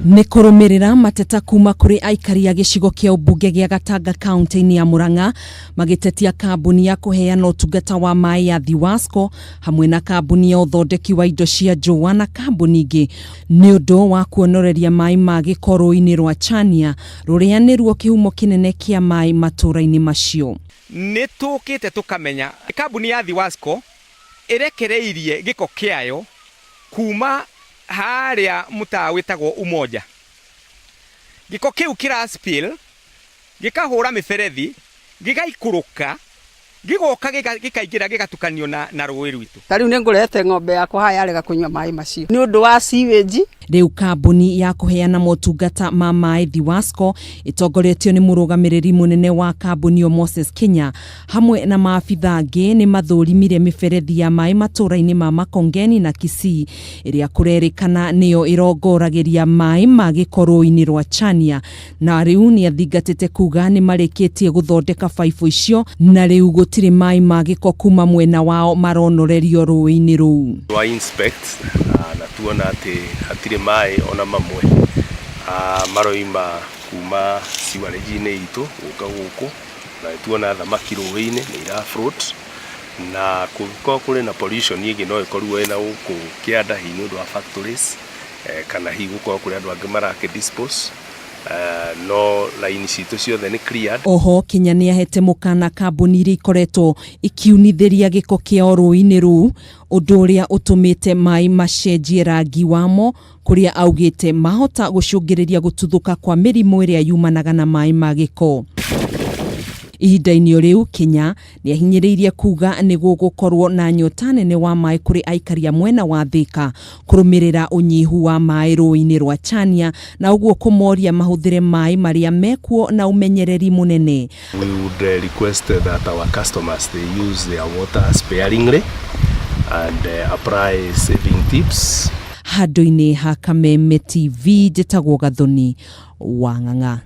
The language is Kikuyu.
Nĩ kũrũmĩrĩra mateta kuma kũrĩ aikari a gĩcigo kĩa ũmbunge gĩa Gatanga kaunti-inĩ ya Murang'a magĩtetia kambuni ya kũheana ũtungata wa maĩ ya Thiwasco hamwe na kambuni ya ũthondeki wa indo cia njũa na kambuni ingĩ nĩ ũndũ wa kuonoreria maĩ ma gĩko rũĩ-inĩ rwa Chania rũrĩa nĩruo kĩhumo kĩnene kĩa maĩ matũũra-inĩ macio. Nĩ tũkĩte tũkamenya kambuni ya Thiwasco ĩrekereirie gĩko kĩayo kuma harĩa mũtaa wĩtagwo Umoja. Gĩko kĩu kĩra spill gĩkahũra mĩberethi gĩgaikũrũka gĩgoka gĩkaingĩra gĩgatukanio na rũĩ rwitũ. Ta rĩu nĩ ngũrehete ng'ombe yakwa haha yarega kũnyua maĩ macio nĩ ũndũ wa sewage. Rĩu kambuni ya kũheana motungata ma maĩ Thiwasco ĩtongoretio nĩ mũrũgamĩrĩri mũnene wa kambuni ĩyo Moses Kenya hamwe na maabitha angĩ nĩ mathũrimire mĩberethi ya maĩ matũũra-inĩ ma Makongeni na Kisii ĩrĩa kũrerĩkana nĩyo ĩrongoragĩria maĩ ma gĩko rũĩ-inĩ rwa Chania, na rĩu nĩ athingatĩte kuga nĩ marĩkĩtie gũthondeka baibũ icio na rĩu gũtirĩ maĩ ma gĩko kuma mwena wao maronorerio rũĩ-inĩ rũu. Twa inspect na tuona atĩ hatirĩ maĩ ona mamwe maroima kuma sewerage-inĩ itũ gũka gũkũ, na tuona thamaki rũĩ-inĩ nĩ ira float, na kũngĩkorwo kũrĩ na pollution ĩngĩ no ĩkorwo ĩna gũkũ kĩanda, hihi nĩ ũndũ wa factories kana hihi gũkorwo kũrĩ andũ angĩ marakĩ dispose, no raini citũ ciothe nĩ cleared. Oho Kenya nĩ ahete mũkana kambuni iria ikoretwo ikiunithĩria gĩko kĩao rũĩ-inĩ rũu, ũndũ ũrĩa ũtũmĩte maĩ macenjie rangi wamo, kũrĩa augĩte mahota gũcũngĩrĩria gũtuthũka kwa mĩrimũ ĩrĩa yumanaga na maĩ ma gĩko. Ihinda-inĩ o rĩu Kenya nĩ ahinyĩrĩirie kuga nĩ gũgũkorwo na nyota nene wa maĩ kũrĩ aikari a mwena wa Thika kũrũmĩrĩra ũnyihu wa maĩ rũĩ-inĩ rwa Chania, na ũguo kũmoria mahũthĩre maĩ marĩa mekuo na ũmenyereri mũnene. We would request that our customers, they use their water sparingly and apply saving tips. Handũ-inĩ ha Kameme TV, njĩtagwo Gathoni wa Ng'ang'a.